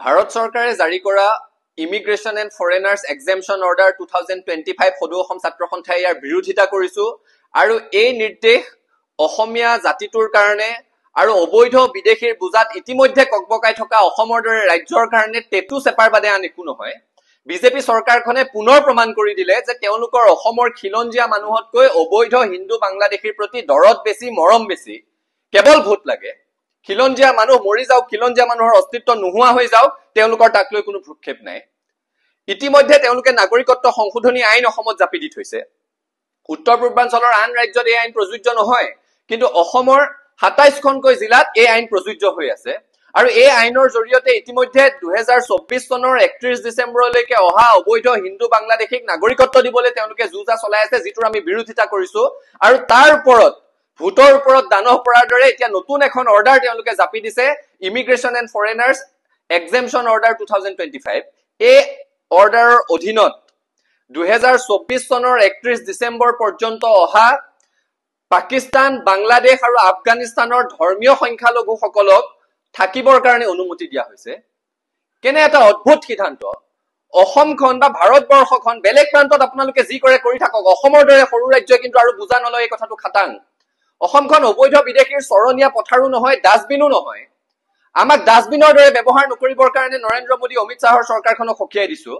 ভাৰত চৰকাৰে জাৰি কৰা Immigration and Foreigners Exemption Order 2025, সদৌ অসম ছাত্ৰ সন্থাই ইয়াৰ বিৰোধিতা কৰিছো। আৰু এই নিৰ্দেশ অসমীয়া জাতিটোৰ কাৰণে আৰু অবৈধ বিদেশীৰ বোজাত ইতিমধ্যে ককবকাই থকা অসমৰ দৰে ৰাজ্যৰ কাৰণে টেটু চেপাৰ বাদে আন একো নহয়। বিজেপি চৰকাৰখনে পুনৰ প্ৰমাণ কৰি দিলে যে তেওঁলোকৰ অসমৰ খিলঞ্জীয়া মানুহতকৈ অবৈধ হিন্দু বাংলাদেশীৰ প্ৰতি দৰদ বেছি, মৰম বেছি। কেৱল ভোট লাগে। খিলঞ্জীয়া মানুহ মৰি যাওক, খিলঞ্জীয়া মানুহৰ অস্তিত্ব নোহোৱা হৈ যাওক, তেওঁলোকৰ তাক লৈ কোনো ভ্ৰূক্ষেপ নাই। ইতিমধ্যে তেওঁলোকে নাগৰিকত্ব সংশোধনী আইন অসমত জাপি দি থৈছে। উত্তৰ পূৰ্বাঞ্চলৰ আন ৰাজ্যত এই আইন প্ৰযোজ্য নহয়, কিন্তু অসমৰ 27খনকৈ জিলাত এই আইন প্ৰযোজ্য হৈ আছে। আৰু এই আইনৰ জৰিয়তে ইতিমধ্যে 2024 চনৰ 31 ডিচেম্বৰলৈকে অহা অবৈধ হিন্দু বাংলাদেশীক নাগৰিকত্ব দিবলৈ তেওঁলোকে যো জা চলাই আছে, যিটোৰ আমি বিৰোধিতা কৰিছো। আৰু তাৰ ওপৰত ভূতৰ ওপৰত দানহ পৰাৰ দৰে এতিয়া নতুন এখন অৰ্ডাৰ তেওঁলোকে জাপি দিছে, Immigration and Foreigners Exemption Order 2025। এই অৰ্ডাৰৰ অধীনত 2024 চনৰ 31 ডিচেম্বৰ পৰ্যন্ত অহা পাকিস্তান, বাংলাদেশ আৰু আফগানিস্তানৰ ধৰ্মীয় সংখ্যালঘুসকলক থাকিবৰ কাৰণে অনুমতি দিয়া হৈছে। কেনে এটা অদ্ভুত সিদ্ধান্ত! অসমখন বা ভাৰতবৰ্ষখন, বেলেগ প্ৰান্তত আপোনালোকে যি কৰে কৰি থাকক, অসমৰ দৰে সৰু ৰাজ্যই কিন্তু আৰু বোজা নলয়, এই কথাটো খাটাং। অসমখন অবৈধ বিদেশীৰ চৰণীয়া পথাৰো নহয়, ডাষ্টবিনো নহয়। আমাক ডাষ্টবিনৰ দৰে ব্যৱহাৰ নকৰিবৰ কাৰণে নৰেন্দ্ৰ মোদী, অমিত শ্বাহৰ চৰকাৰখনক সকীয়াই দিছো।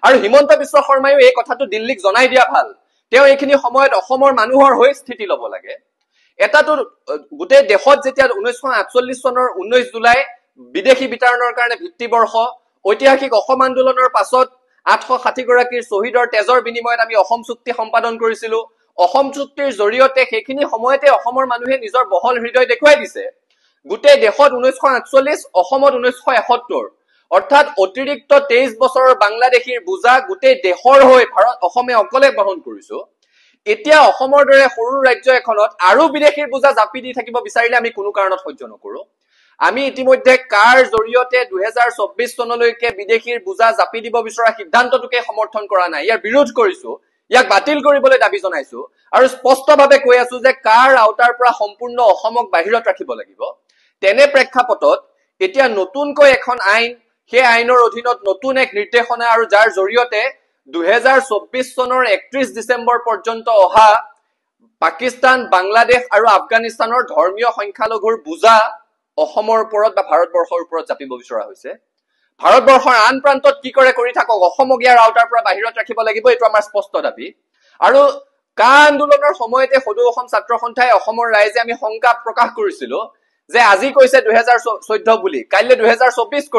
আৰু হিমন্ত বিশ্ব শৰ্মায়ো এই কথাটো দিল্লীক জনাই দিয়া ভাল। তেওঁ এইখিনি সময়ত অসমৰ মানুহৰ হৈ স্থিতি ল'ব লাগে। এটাতো গোটেই দেশত যেতিয়া 1948 চনৰ 19 জুলাই বিদেশী বিতাৰণৰ কাৰণে ভিত্তিবৰ্ষ, ঐতিহাসিক অসম আন্দোলনৰ পাছত 860 গৰাকীৰ শ্বহীদৰ তেজৰ বিনিময়ত আমি অসম চুক্তি সম্পাদন কৰিছিলো। অসম চুক্তিৰ জৰিয়তে সেইখিনি সময়তে অসমৰ মানুহে নিজৰ বহল হৃদয় দেখুৱাই দিছে। গোটেই দেশত 1948, অসমত 1971, অৰ্থাৎ অতিৰিক্ত 23 বছৰৰ বাংলাদেশীৰ বোজা গোটেই দেশৰ হৈ ভাৰত অসমে অকলে বহন কৰিছো। এতিয়া অসমৰ দৰে সৰু ৰাজ্য এখনত আৰু বিদেশীৰ বোজা জাপি দি থাকিব বিচাৰিলে আমি কোনো কাৰণত সহ্য নকৰো। আমি ইতিমধ্যে কাৰ জৰিয়তে 2024 চনলৈকে বিদেশীৰ বোজা জাপি দিব বিচৰা সিদ্ধান্তটোকে সমৰ্থন কৰা নাই, ইয়াৰ বিৰোধ কৰিছো, ইয়াক বাতিল কৰিবলৈ দাবী জনাইছো। আৰু স্পষ্টভাৱে কৈ আছো যে কাৰ আওতাৰ পৰা সম্পূৰ্ণ অসমক বাহিৰত ৰাখিব লাগিব। তেনে প্ৰেক্ষাপটত এতিয়া নতুনকৈ এখন আইন, সেই আইনৰ অধীনত নতুন এক নিৰ্দেশনা, আৰু যাৰ জৰিয়তে 2024 চনৰ 31 ডিচেম্বৰ পৰ্যন্ত অহা পাকিস্তান, বাংলাদেশ আৰু আফগানিস্তানৰ ধৰ্মীয় সংখ্যালঘুৰ বোজা অসমৰ ওপৰত বা ভাৰতবৰ্ষৰ ওপৰত জাপিব বিচৰা হৈছে। ভাৰতবৰ্ষৰ আন প্ৰান্তত কি কৰে কৰি থাকক, অসমক ইয়াৰ আওতাৰ পৰা বাহিৰত ৰাখিব লাগিব, এইটো আমাৰ স্পষ্ট দাবী। আৰু কা আন্দোলনৰ সময়তে সদৌ অসম ছাত্ৰ সন্থাই, অসমৰ ৰাইজে আমি শংকা প্ৰকাশ কৰিছিলো যে আজি কৈছে 2014 বুলি, কাইলৈ 2024 কৰি